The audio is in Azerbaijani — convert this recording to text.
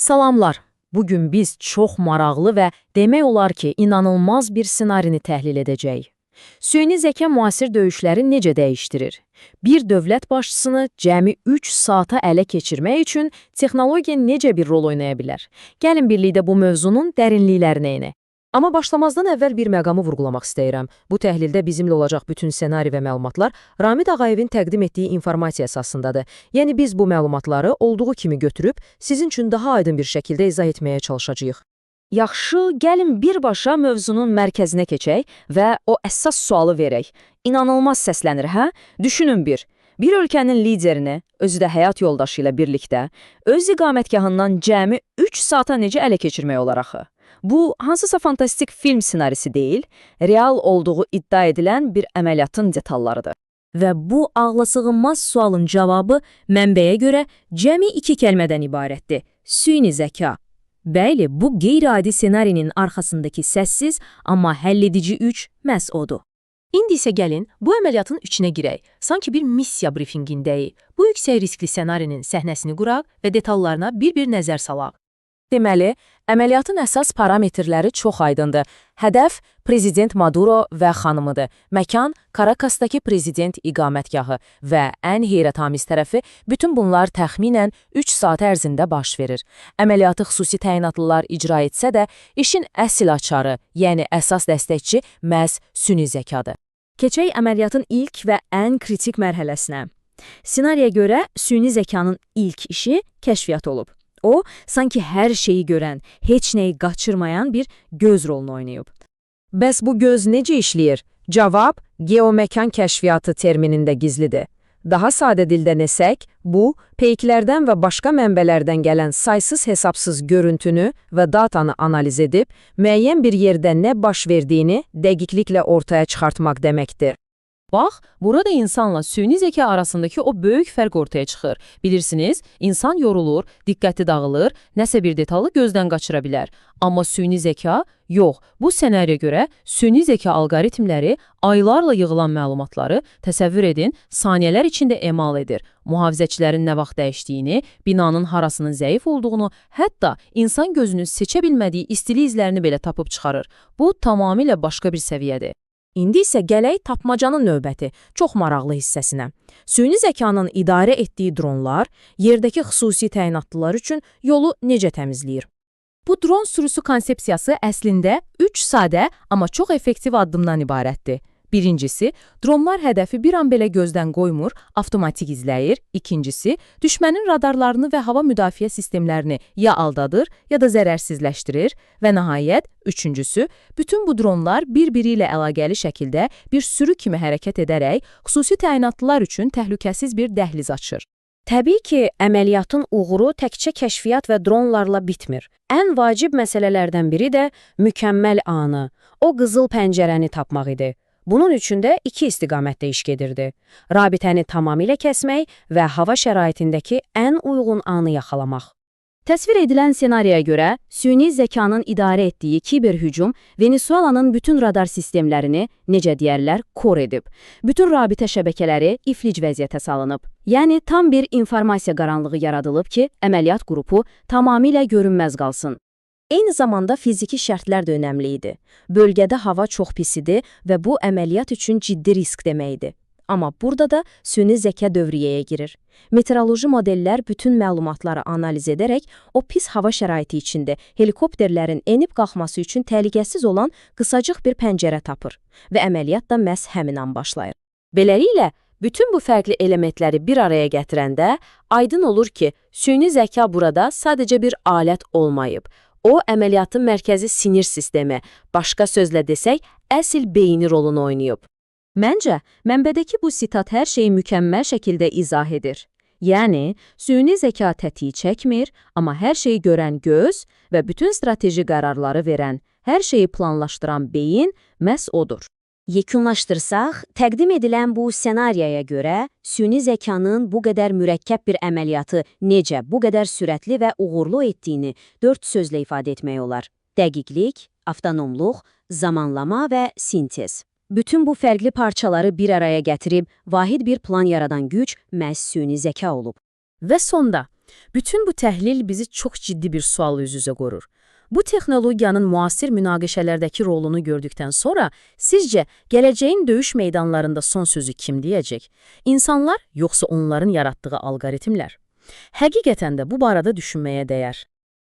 Salamlar. Bugün biz çox maraqlı və demək olar ki, inanılmaz bir ssenarini təhlil edəcəyik. Süni zəka müasir döyüşləri necə dəyişdirir? Bir dövlət başçısını cəmi 3 saata ələ keçirmək üçün texnologiya necə bir rol oynaya bilər? Gəlin birlikdə bu mövzunun dərinliklərinə enək. Amma başlamazdan əvvəl bir məqamı vurğulamaq istəyirəm. Bu təhlildə bizimlə olacaq bütün ssenari və məlumatlar Ramid Ağayevin təqdim etdiyi informasiya əsasındadır. Yəni biz bu məlumatları olduğu kimi götürüb sizin üçün daha aydın bir şəkildə izah etməyə çalışacağıq. Yaxşı, gəlin birbaşa mövzunun mərkəzinə keçək və o əsas sualı verək. İnanılmaz səslənir, hə? Düşünün bir. Bir ölkənin liderini, özü də həyat yoldaşı ilə birlikdə, öz iqamətgahından cəmi 3 saata necə ələ keçirmək olar axı? Bu, hansısa fantastik film ssenarisi deyil, real olduğu iddia edilən bir əməliyyatın detallarıdır. Və bu ağlasığınmaz sualın cavabı mənbəyə görə cəmi iki kəlmədən ibarətdir. Süni zəka. Bəli, bu qeyri-adi ssenarinin arxasındakı səssiz, amma həlledici güc məhz odur. İndi isə gəlin bu əməliyyatın içinə girək. Sanki bir missiya brifinqindəyik. Bu yüksək riskli ssenarinin səhnəsini quraq və detallarına bir-bir nəzər salaq. Deməli, əməliyyatın əsas parametrləri çox aydındır. Hədəf prezident Maduro və xanımıdır. Məkan Karakasdakı prezident iqamətgahı və ən heyrətamiz tərəfi bütün bunlar təxminən 3 saat ərzində baş verir. Əməliyyatı xüsusi təyinatlılar icra etsə də, işin əsl açarı, yəni əsas dəstəkçi məhz süni zəkadır. Keçək əməliyyatın ilk və ən kritik mərhələsinə. Ssenariyə görə süni zəkanın ilk işi kəşfiyyat olub. O, sanki hər şeyi görən, heç nəyi qaçırmayan bir göz rolunu oynayıb. Bəs bu göz necə işləyir? Cavab geoməkan kəşfiyyatı terminində gizlidir. Daha sadə dildə desək, bu, peyklərdən və başqa mənbələrdən gələn saysız hesabsız görüntünü və datanı analiz edib, müəyyən bir yerdə nə baş verdiyini dəqiqliklə ortaya çıxartmaq deməkdir. Bax, burada insanla süni zəka arasındakı o böyük fərq ortaya çıxır. Bilirsiniz, insan yorulur, diqqəti dağılır, nəsə bir detalı gözdən qaçıra bilər. Amma süni zəka yox. Bu ssenariyə görə süni zəka alqoritmləri aylarla yığılan məlumatları təsəvvür edin, saniyələr içində emal edir. Mühafizəçilərin nə vaxt dəyişdiyini, binanın harasının zəif olduğunu, hətta insan gözünün seçə bilmədiyi istilik izlərini belə tapıb çıxarır. Bu tamamilə başqa bir səviyyədir. İndi isə gələk tapmacanın növbəti, çox maraqlı hissəsinə. Süni zəkanın idarə etdiyi dronlar yerdəki xüsusi təyinatlılar üçün yolu necə təmizləyir? Bu dron sürüsü konsepsiyası əslində 3 sadə, amma çox effektiv addımdan ibarətdir. Birincisi, dronlar hədəfi bir an belə gözdən qoymur, avtomatik izləyir. İkincisi, düşmənin radarlarını və hava müdafiə sistemlərini ya aldadır, ya da zərərsizləşdirir. Və nəhayət, üçüncüsü, bütün bu dronlar bir-biri ilə əlaqəli şəkildə bir sürü kimi hərəkət edərək xüsusi təyinatlılar üçün təhlükəsiz bir dəhliz açır. Təbii ki, əməliyyatın uğuru təkcə kəşfiyyat və dronlarla bitmir. Ən vacib məsələlərdən biri də mükəmməl anı, o qızıl pəncərəni tapmaq idi. Bunun üçün də iki istiqamətdə iş gedirdi. Rabitəni tamamilə kəsmək və hava şəraitindəki ən uyğun anı yaxalamaq. Təsvir edilən ssenariyə görə süni zəkanın idarə etdiyi kiber hücum Venesuelanın bütün radar sistemlərini, necə deyərlər, kor edib. Bütün rabitə şəbəkələri iflic vəziyyətə salınıb. Yəni tam bir informasiya qaranlığı yaradılıb ki, əməliyyat qrupu tamamilə görünməz qalsın. Eyni zamanda fiziki şərtlər də önəmli idi. Bölgədə hava çox pis idi və bu əməliyyat üçün ciddi risk deməkdir. Amma burada da süni zəka dövriyyəyə girir. Meteoroloji modellər bütün məlumatları analiz edərək o pis hava şəraiti içində helikopterlərin enib qalxması üçün təhlükəsiz olan qısacıq bir pəncərə tapır və əməliyyat da məhz həmin an başlayır. Beləliklə, bütün bu fərqli elementləri bir araya gətirəndə aydın olur ki, süni zəka burada sadəcə bir alət olmayıb. O, əməliyyatın mərkəzi sinir sistemi, başqa sözlə desək, əsl beyni rolunu oynayıb. Məncə, mənbədəki bu sitat hər şeyi mükəmməl şəkildə izah edir. Yəni, süni zəka tətiyi çəkmir, amma hər şeyi görən göz və bütün strateji qərarları verən, hər şeyi planlaşdıran beyin məhz odur. Yekunlaşdırsaq, təqdim edilən bu ssenariyaya görə süni zəkanın bu qədər mürəkkəb bir əməliyyatı necə bu qədər sürətli və uğurlu etdiyini dörd sözlə ifadə etmək olar. Dəqiqlik, avtonomluq, zamanlama və sintez. Bütün bu fərqli parçaları bir araya gətirib vahid bir plan yaradan güc məhz süni zəka olub. Və sonda, Bütün bu təhlil bizi çox ciddi bir sualla üz-üzə qorur. Bu texnologiyanın müasir münaqişələrdəki rolunu gördükdən sonra sizcə gələcəyin döyüş meydanlarında son sözü kim deyəcək? İnsanlar yoxsa onların yaratdığı alqoritmlər? Həqiqətən də bu barədə düşünməyə dəyər.